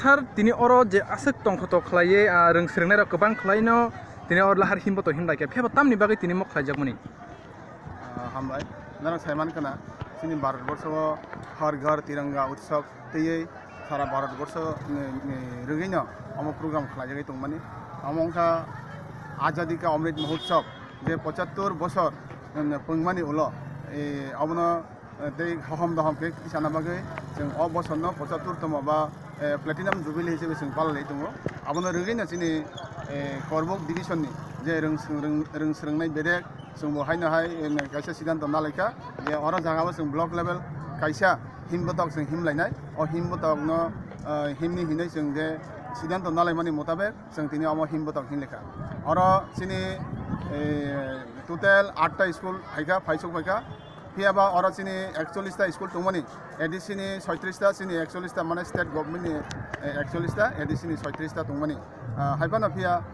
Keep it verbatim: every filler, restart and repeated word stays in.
Sir, tini oro je aswk tongthotok khlaiwi, ah, rwng swrwngnairok kwbang khlaino tini oro lahar himbotok himlai khe, phiyaba tamni bagwi tini omo khlaijakmani? Ah, hambai. Norok sai mankha na, chini Bharatborsho o Har Ghar Tiranga Utsav twiwi sara Bharatborsho ni, ni rwgwino omo program khlaijagwi tongmani. Omo wngkha Azadi Ka Amrit Mahotsav, je pochattor bosor, mm, pungmani ulo, eh, obono, eh, tei hohom dohom khe tisana bagwi chwng o bosorno pochattor tomo ba, eh, Platinum Jubilee hisabe chwng palalwi tongo. Abono rwgwino chini, eh, Korbuk Division ni je rwng swrwng-, rwng swrwngnai bedek, chwngbo haino hai, eh, kaisa siddhanto nalaikha je oro jagao chwng block level kaisa himbotok chwng himlainai. O himbotokno, eh, himni hinwi chwng je siddhanto nalaimani mutabek chwng tini omo himbotok hinlaikha. Oro chini, eh, total atta school phaikha, phaisok phaikha. Phiyaba oro chini ekchollish ta school tongmani, A D C ni soitris ta, chini ekchollish ta, mane state government ni, eh, ekchollish ta, A D C ni soitris ta tongmani. Ah, haiphano phiya